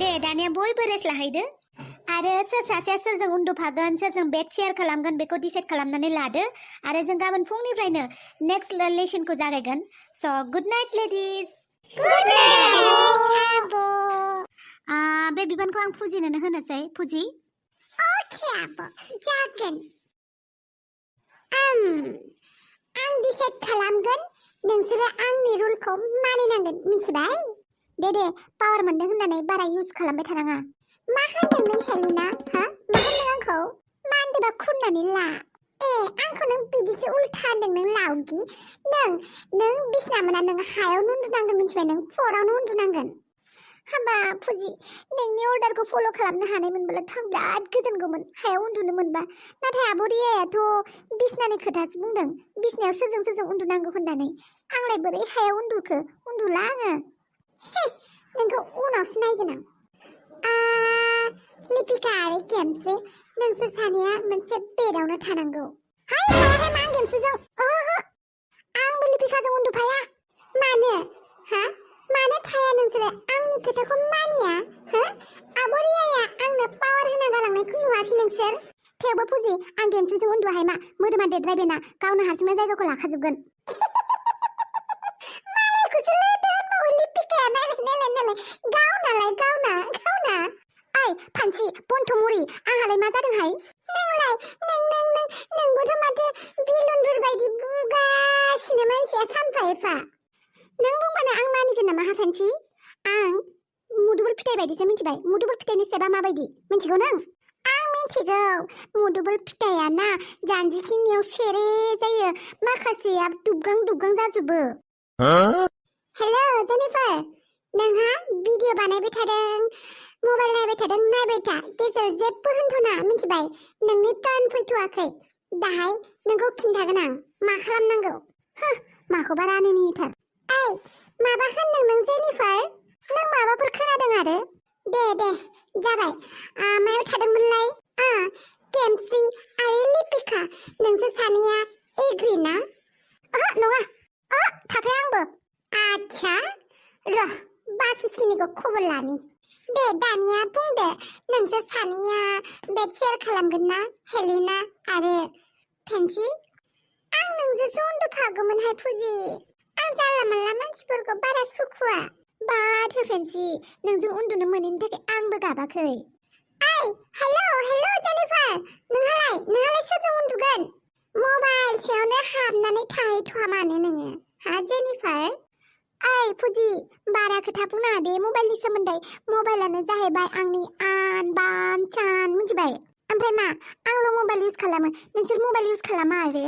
दे दानिया बयबो रेस्ट लाहैदो आरो सोर सासेया सोरजों उन्दुफागोन सोरजों बेड शेयार खालामगोन बेखौ डिसाइड खालामनानै लादो आरो जों गाबोन फुंनिफ्रायनो नेक्स्ट लेसनखौ जागायगोन स good night ladies good night आबो बे बिबानखौ आं फुजिनोनो होनोसै फुजि अके आबो जागोन आं डिसाइड खालामगोन नोंसोरो आंनि रुलखौ मानिनांगोन मिथिबाय दे पावार मोनदों होननानै बारा इउज खालामबाय थानाङा मा होनदों नों हेलिना हा मा होनदों आंखौ मानोबा खुननानै ला आंखौ नों बिदिसो उल्था होनदों नों लावगि नों बिसना मोना नों हायावनो उन्दुनांगोन मिथिबाय नों फ्ल'रावनो उन्दुनांगोन हाबा फुजि नोंनि अर्डारखौ फल' खालामनो हानाय मोनब्लाथ' आं बिराद गोजोनगौमोन हायाव उन्दुनो मोनबा नाथाय आब' रियायाथ' बिसनानि खोथासो बुंदों बिसनायाव सोरजों उन्दुनांगौ होननानै आंलाय बोरै हायाव उन्दुला आङो नोंखौ उनावसो नायगोन आं लिपिका आरो गेमस्रि नोंसोर सानैया मोनसे बेडआवनो थानांगौ हाय मा गेमस्रिजों आंबो लिपिकाजों उन्दुफाया मानो थाया नोंसोरो आंनि खोथाखौ मानिया आब' रियाया आंनो पावार होना गालांनायखौ नुवाखै नोंसोर थेवबो फुजि आं गेमस्रिजों उन्दुहाय मा मोदोमा देद्रायबायना गावनो हारसिंनो जायगाखौ लाखाजोबगोन मालायखौसो लोदो होनबावो लिपिकाया नायलाय गावना ओइ फानसि बन्थमुरि आंहालाय मा जादोंहाय नोंबोथ' माथो बिलुनफोर बायदि बुगासिनो मानसिया सानफा एफा नों बुंबानो आं मानिगोन नामा फानसि आं मुदुबुल फिथाइ बायदिसो मिथिबाय मुदुबुल फिथाइनि सेबा माबायदि मिथिगौ नों आं मिथिगौ मुदुबुल फिथाइया ना जानजिखिनियाव सेरे जायो माखासेया दुबगां जाजोबो हेलौ जेनिफार नोंहा भिडिअ बानायबाय थादों मबाइल नायबाय थादों नायबाय था गेजेर जेबो होनथ'ना मिथिबाय नोंनि टार्न फैथ'वाखै दाहाय नोंखौ खिन्थागोन आं मा खालामनांगौ माखौबा रानिनिथार माबा होनदों नों जेनिफार नों माबाफोर खोनादों आरो दे जाबाय मायाव थादोंमोनलाय केमस्रि आरो लिपिका नोंसोर सानैया एग्रि ना नङा थाफाया आंबो आच्छा र' बाखिखिनिखौ खबर लानि दे दानिया बुंदो नोंसोर सानैया बेड शेयार खालामगोन ना हेलिना आरो फेन्सि आं नोंजोंसो उन्दुफागौमोनहाय फुजि आं जानला मानला मानसिफोरखौ बारा सुखुवा बाद फेन्सि नोंजों उन्दुनो मोनैनि थाखाय आंबो गाबाखै हेलौ जेनिफार नोंहालाय सोरजों उन्दुगोन मबाइल सायावनो हाबनानै थाहैथ'वा मानो नोङो जेनिफार फुजि बारा खोथा बुंनाङा दे मबाइलनि सोमोन्दै मबाइलानो जाहैबाय आंनि आन बान चान मिथिबाय ओमफ्राय मा आंल' मबाइल इउज खालामो नोंसोर मबाइल इउज खालामा आरो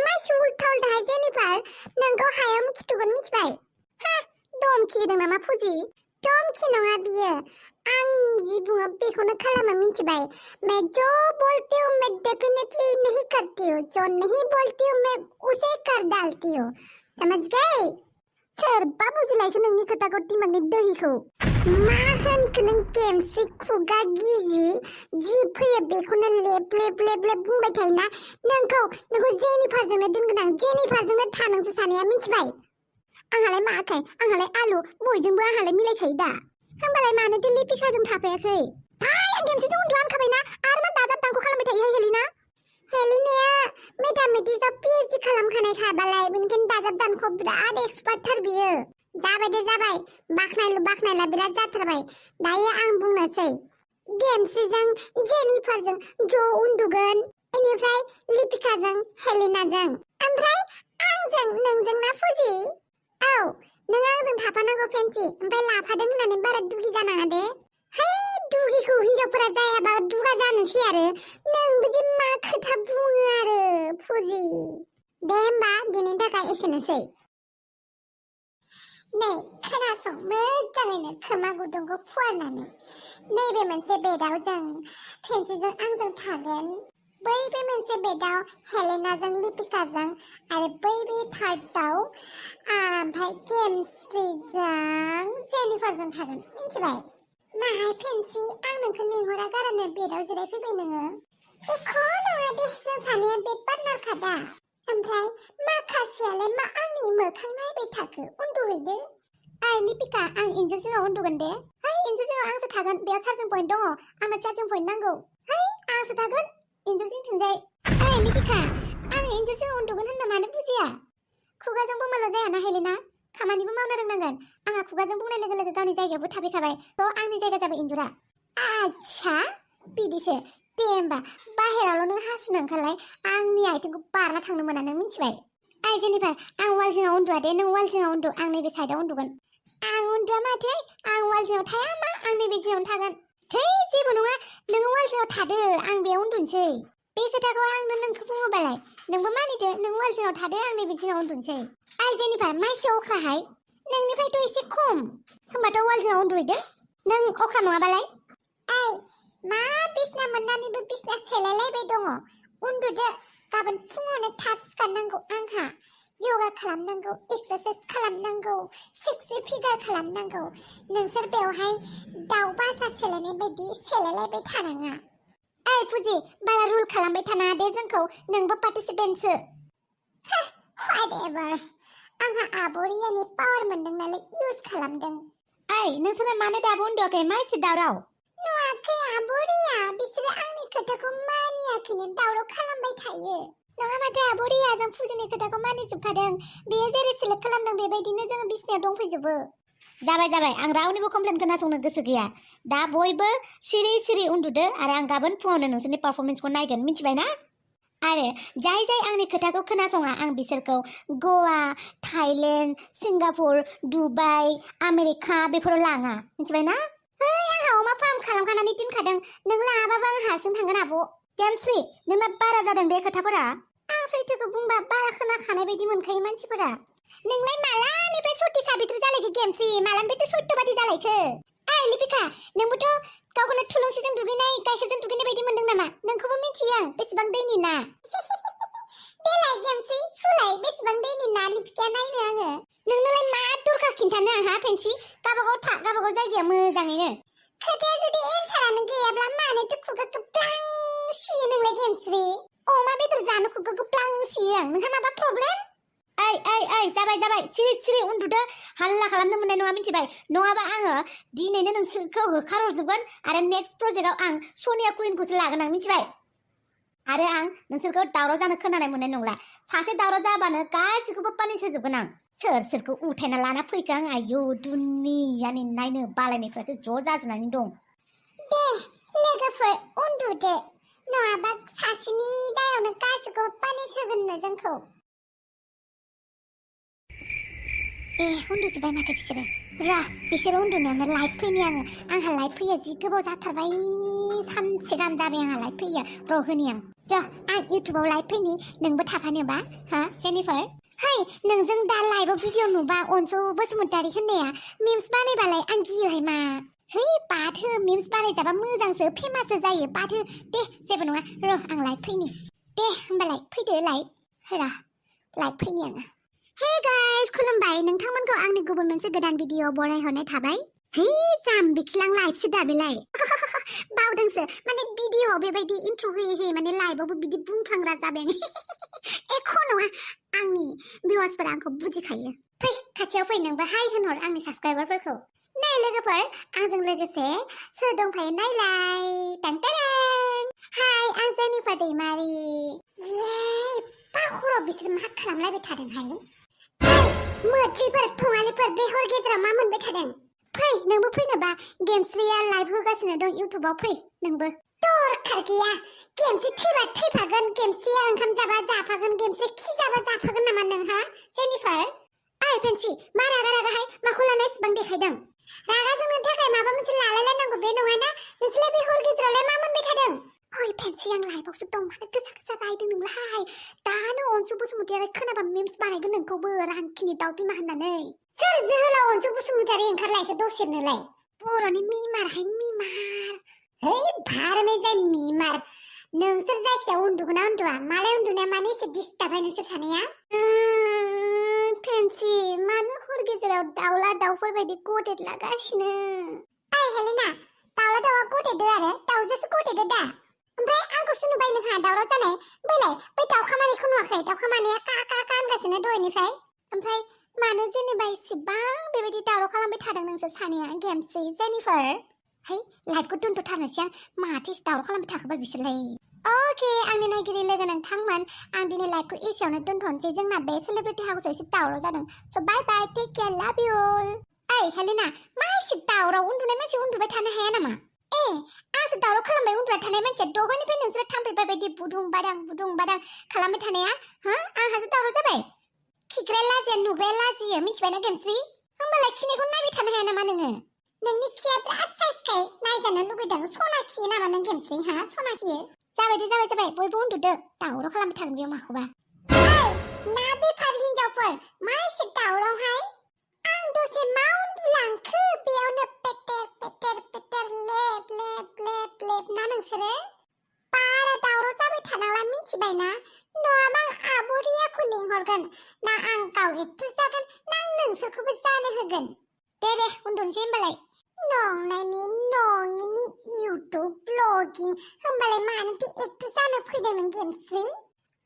मानसि उल्था जेनिफार नोंखौ हायाव फुथुगोन मिथिबाय धमखि होदों नामा फुजि धमखि नङा बियो आं जि बुङो बेखौनो खालामो मिथिबाय मैं जो बोलती हूँ मैं डेफिनेटली नहीं करती हूँ जो नहीं बोलती हूँ मैं उसे कर डालती हूँ समझ गए सोरबा बुजिलायखो नोंनि खोथाखौ दिमागनि दैखौ मा होनखो नों गेमस्रि खुगा गिजि जि फैयो बेखौनो लेब बुंबाय थायोना नोंखौ जेनिफारजोंनो दोनगोन आं जेनिफारजोंनो था नोंसोर सानैया मिथिबाय आंहालाय मा आखाय आंहालाय आलु बयजोंबो आंहालाय मिलायखायो दा होमबालाय मानोथो लिपिकाजों थाफायाखै आं गेमस्रिजों उन्दु आंखाबायना आरो मा दाजाब दानख' खालामबाय थायो हेलिनाया मेथामेटिक्सआव पिएचडि खालामखानायखाबालाय बेनिखायनो दाजाब दानख' बिराद एक्सपार्टथार बियो जाबाय बाखनायला बिराद जाथारबाय दायो आं बुंनोसै गेमस्रिजों जेनिफारजों ज' उन्दुगोन बेनिफ्राय लिपिकाजों हेलिनाजों ओमफ्राय आंजों नोंजों ना फुजि नों आंजों थाफानांगौ फेन्सि ओमफ्राय लाफादों होननानै बारा दुगि जानाङा दे दुगिखौ हिनजावफोरा जायाबा दुगा जानोसै आरो नों बिदि मा खोथा बुङो आरो फुजि दे होमबा दिनैनि थाखाय एसेनोसै नै खोनासं मोजाङैनो खोमा गुदुंखौ फुवारनानै नैबे मोनसे बेडआव जों फेन्सिजों आंजों थागोन बै बे मोनसे बेडआव हेलेनाजों लिपिकाजों आरो बै बे थार्डआव ओमफ्राय गेमस्रिजों जेनिफारजों थागोन मिथिबाय माहाय फेन्सि आं नोंखौ लिंहरा गारानो बेडआव जिरायफैबाय नोङो एख' नङा दे जों सानैया बेड पार्टनारखा ओमफ्राय माखासेयालाय मा आंनि मोखां नायबाय थाखो उन्दुहैदो लिपिका आं इन्जुर जिङाव उन्दुगोन दे इन्जुर सिगाङाव आंसो थागोन बेयाव चार्जिं पइन्ट दङ आंनो चार्जिं पइन्ट नांगौ है आंसो थागोन इन्जुर जिंथिंजाय ओइ लिपिका आं इन्जुर जिङाव उन्दुगोन होनना मानो बुजिया खुगाजों बुंबाल' जायाना हेलेना खामानिबो मावनो रोंनांगोन आंहा खुगाजों बुंनाय लोगो लोगो गावनि जायगायावबो थाफैखाबाय थ' आंनि जायगा जाबाय इन्जुरा आच्छा बिदिसो दे होमबा बाहेरावल' नों हासुनो ओंखारलाय आंनि आथिंखौ बारना थांनो मोना नों मिथिबाय ओइ जेनिफार आं वाल जिङाव उन्दुआ दे नों वाल जिङाव उन्दु आं नैबे साइडआव उन्दुगोन आं उन्दुआ माथो आं वाल जिङाव थाया मा आं नैबे जिङावनो थागोन थै जेबो नङा नोङो वाल जिङाव थादो आं बेयाव उन्दुनोसै बे खोथाखौ आंनो नोंखौ बुङोबालाय नोंबो मानिदो नों वाल जिङाव थादो आं नैबे जिङाव उन्दुनोसै ओइ जेनिफार माइसि अख्राहाय नोंनिफ्रायथ' एसे खम होमबाथ' वाल जिङाव उन्दुहैदो नों अख्रा नङाबालाय ओइ मा बिसना मोननानैबो बिसना सेलायलायबाय दङ उन्दुदो गाबोन फुङावनो थाब सिखारनांगौ आंहा योगा खालामनांगौ एक्सारसाइज खालामनांगौ सेक्सि फिगार खालामनांगौ नोंसोर बेवहाय दाउ बासा सेलायनाय बायदि सेलायलायबाय थानाङा ओइ फुजि बारा रुल खालामबाय थानाङा दे जोंखौ नोंबो पार्टिसिपेन्टसो व्हाटएभार आंहा आब'रियानि पावार मोनदों नालाय इउज खालामदों ओइ नोंसोरो मानो दाबो उन्दुआखै मा एसे दावराव नुवाखै आब'रिया बिसोरो आंनि खोथाखौ मानियाखैनो दावराव खालामबाय थायो नङा माथो आब'रिया जों फुजिनि खोथाखौ मानिजोबखादों बेयो जेरै सेलेक्ट खालामदों बेबायदिनो जोङो बिसनायाव दंफैजोबो जाबाय आं रावनिबो कमप्लेन खोनासंनो गोसो गैया दा बयबो सिरि सिरि उन्दुदो आरो आं गाबोन फुङावनो नोंसोरनि पारफरमेन्सखौ नायगोन मिथिबाय ना आरो जाय आंनि खोथाखौ खोनासङा आं बिसोरखौ गवा थाइलेण्ड सिंगापुर दुबाइ आमेरिका बेफोराव लाङा मिथिबाय ना है आंहा अमा फार्म खालामखानानै दोनखादों नों लाङाबाबो आं हारसिं थांगोन आब' गेमस्रि नोंना बारा जादों दे खोथाफोरा आं सैथोखौ बुंबा बारा खोनाखानाय बायदि मोनखायो मानसिफोरा नोंलाय मालानिफ्राय सति साबित्री जालायखो गेमस्रि मालानिफ्राय सत्यबादि जालायखो ओइ लिपिका नोंबोथ' गावखौनो थुलुंसिजों दुगैनाय गाइखेरजों दुगैनाय बायदि मोनदों नामा नोंखौबो मिथियो आं बेसेबां दैनि ना देलाय गेमस्रि सुलाय बेसेबां दैनि ना लिपिकाया नायनो आङो नोंनोलाय मा दरखार खिन्थानो हा फेन्सि गावबागाव जायगायाव मोजाङैनो खोथाया जुदि एन्सारानो गैयाब्ला मानोथो खुगाखौ ब्लां सियो नोंलाय गेमस्रि अमा बेदर जानो खुगाखौ ब्लां सियो आं नोंहा माबा प्रब्लेम ओइ जाबाय सिरि उन्दुदो हाल्ला खालामनो मोननाय नङा मिथिबाय नङाबा आङो दिनैनो नोंसोरखौ होखारहरजोबगोन आरो नेक्स्ट प्रजेक्टआव आं सनिया कुइनखौसो लागोन आं मिथिबाय आरो आं नोंसोरखौ दावराव जानो खोनानाय मोननाय नंला सासे दावराव जाबानो गासिखौबो पानिस होजोबगोन आं सोरखौ उथायना लाना फैखो आं आयौ दुनियानि नायनो बालायनायफ्रासो ज' जाजोबनानै दं दे लोगोफोर उन्दुदो नङाबा सासेनि दायावनो गासिखौबो पानिस होगोननो जोंखौ उन्दुजोब्बाय माथो बिसोरो बिसोरो उन्दुनायावनो लाइट फैनि आंहा लाइट फैया जि गोबाव जाथारबाय सानसे गाहाम जाबाय आंहा लाइट फैया होनि आं इउटुबाव लाइट फैनि नोंबो थाफानोबा हा जेनिफार है नोंजों दा लाइभआव भिडिअ नुबा अनसु बसुमतारी होननाया मिम्स बानायबालाय आं गियोहाय मा है बाथो मिम्स बानायजाबा मोजांसो फेमाससो जायो बाथो दे जेबो नङा आं लाइट फैनि दे होमबालाय फैदो लाइट फैनि आङो हे गाइस खुलुमबाय नोंथांमोनखौ आंनि गुबुन मोनसे गोदान भिडिअ बरायहरनाय थाबाय हे जाम्बिखिलां लाइभसो दा बेलाय बावदोंसो माने भिडिअआव बेबायदि इन्ट्र होयै माने लाइभआवबो बिदि बुंफ्लांग्रा जाबाय एख' नङा आंनि भिउवार्सफोरा आंखौ बुजिखायो फै खाथियाव फै नोंबो हाय होनहर आंनि साबस्क्राइबारफोरखौ नै लोगोफोर आंजों लोगोसे सोर दंफायो नायलाय हाय आं जेनिफार दैमारि हराव बिसोर मा खालामलायबाय थादोंहाय मोख्रिफोर थङालिफोर बे हर गेजेराव मा मोनबाय थादों फै नोंबो फैनोबा गेमस्रिया लाइभ होगासिनो दं इउटुबाव फै नोंबो दरखार गैया गेमस्रि थैबा थैफागोन गेमस्रिया ओंखाम जाबा जाफागोन गेमस्रि खि जाबा जाफागोन नामा नोंहा जेनिफार ओइ फेन्सि मा रागाहाय माखौ लाना इसेबां देखायदों रागा जोंनो थाखाय माबा मोनसे लालायलायनांगौ बे नङाना नोंसोरलाय बे हर गेजेरावलाय मा मोनबाय थादों ओइ फेन्सि आं लाइभआवसो दं मानो गोसा रायदों नोंलाय दानो अनसु बसुमतारी खोनाबा मिम्स बानायगोन नोंखौबो रांखिनि दाउ बिमा होननानै सोर जोहोलाव अनसु बसुमतारी ओंखारलायखो दसेनोलाय बर'नि मिमारहाय मिमार है भारमे जाय मिमार नोंसोर जायखिजाया उन्दुगोना उन्दुआ मालाय उन्दुनाया मानो एसे डिस्टार्बहाय नोंसोर सानैया फेन्सि मानो हर गेजेराव दाउला दाउफोर बायदि गदेद लागासिनो ओइ हेलेना दाउला दाउआ गदेदो आरो दाउजोसो गदेदो दा ओमफ्राय आंखौसो नुबाय नोंहा दावराव जानाय बैलाय बै दाउखामानिखौ नुवाखै दाउखामानिया का होनगासिनो दहायनिफ्राय ओमफ्राय मानो जेनेबा इसेबां बेबायदि दावराव खालामबाय थादों नोंसोर सानैया गेमस्रि जेनिफार है लाइटखौ दोनथ'थारनोसै आं माथो दावराव खालामबाय थाखोबा बिसोरलाय अके आंनि नायगिरि लोगो नोंथांमोन आं दिनै लाइटखौ एसेयावनो दोनथ'नोसै जोंना बे सेलिब्रिटि हाउसआव एसे दावराव जादों स' बाय बाय टेक केयार लाभ इउ अल ओइ हेलेना मा एसे दावराव उन्दुनाय मानसि उन्दुबाय थानो हाया नामा आंसो दावराव खालामबाय उन्दुबाय थानाय मानसिया दहायनिफ्राय नोंसोर थांफैबाय बायदि बुदुं बादां खालामबाय थानाया आंहासो दावराव जाबाय खिग्राया लाजिया नुग्राया लाजियो मिथिबायना गेमस्रि होमबालाय खिनायखौ नायबाय थानो हाया नामा नोङो नोंनि खिया बिराद साइजखाय नायजानो लुगैदों सना खियो नामा नों गेमस्रि सना खियो जाबाय बयबो उन्दुदो दावराव खालामबाय थागोन बेयाव माखौबा ना बेफार हिनजावफोर मा एसे दावरावहाय आं दसे मा उन्दुलांखो बेयावनो पेटेर लेब ना नोंसोरो बारा दावराव जाबाय थानांला मिथिबायना नङाबा आं आब' रियाखौ लिंहरगोन ना आं गाव एक्ट्रेस जागोन ना आं नोंसोरखौबो जानो होगोन दे उन्दुनोसै होमबालाय नङिनि इउटुब ब्लगिं होमबालाय मानोथो एक्ट्रेस जानो फैदों नों गेमस्रि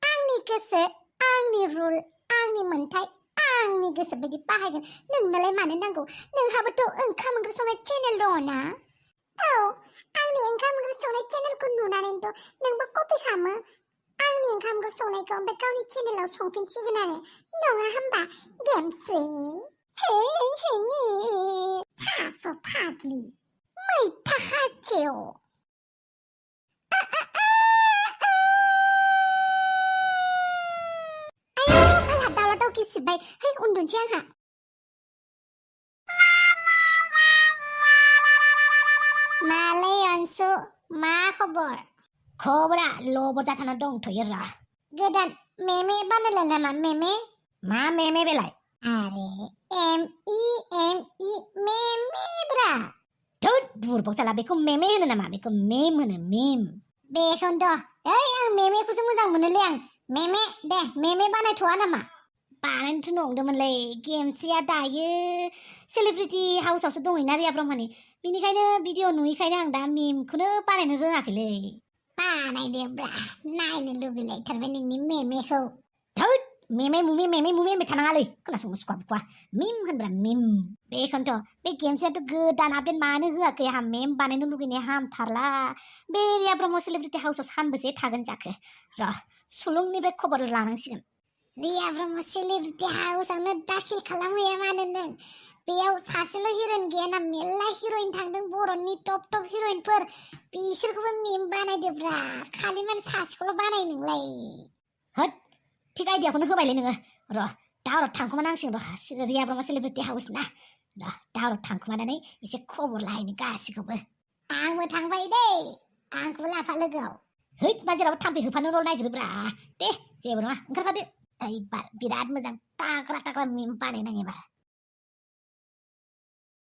आंनि गोसो आंनि रुल आंनि मोन्थाय आंनि गोसो बायदि बाहायगोन नोंनोलाय मानो नांगौ नोंहाबोथ' ओंखाम ओंख्रि संनाय चेनेल दङ ना औ आंनि ओंखाम ओंख्रि संनाय चेनेलखौ नुनानैथ' नोंबो कपि खालामो आंनि ओंखाम ओंख्रि संनायखौ ओमफ्राय गावनि चेनेलाव संफिनसिगोन आरो नङा होमबा गेमस्रि थास' फाग्लि मैथा हाजेव दावराव गिसिबाय है उन्दुनोसै आंहा मालै अनसु मा खबरा लबर जाथाना दंथ'यो र' गोदान मेमे बानायलाय नामा मेमे मा मेमे बेलाय आरे MEME मेमे ब्रा थोद बुरबक जाला बेखौ मेमे होनो नामा बेखौ मेम होनो मेम बेखौनोथ' आं मेमेखौसो मोजां मोनोलै आं मेमे दे मेमे बानायथ'वा नामा बानायनोथ' नंदोंमोनलै गेमस्रिया दायो सेलिब्रिटि हाउसआवसो दंहैना रिया ब्रह्मनि बिनिखायनो भिडिअ नुयैखायनो आं दा मेमखौनो बानायनो रोङाखैलै बानायदोब्रा नायनो लुगैलायथारबाय नोंनि मेमेखौ थोद मेमे मुमे होनबाय थानाङालै खोनासंनो सुखुवा बुखुवा मिम होनब्रा मिम बेखौनोथ' बे गेमस्रियाथ' गोदान आपडेट मानो होआखै आंहा मेम बानायनो लुगैनाया हामथारला बे रिया ब्रह्म सेलिब्रिटि हाउसआव सानबेसे थागोन जाखो र' सुलुंनिफ्राय खबर लानांसिगोन रिया ब्रह्म सेलिब्रिटि हाउसआवनो दाखिल खालामहैया मानो नों बेयाव सासेल' हिर'इन गैयाना मेरला हिर'इन थांदों बर'नि टप हिर'इनफोर बिसोरखौबो मेम बानायदोब्रा खालि माने सासेखौल' बानाय नोंलाय होद थिग आइडियाखौनो होबायलै नोङो र' दाहर थांखुमानांसिगोन र' रिया ब्रह्म सेलिब्रिटि हाउस ना र' दाहर थांखुमानानै एसे खबर लाहैनो गासिखौबो आंबो थांबाय दै आंखौबो लाफा लोगोआव हैद बाजाराव थाम्फै होफानो नागिरोब्रा दे जेबो नङा ओंखारफादो एबार बिराद मोजां ताग्रा मेम बानायनां एबार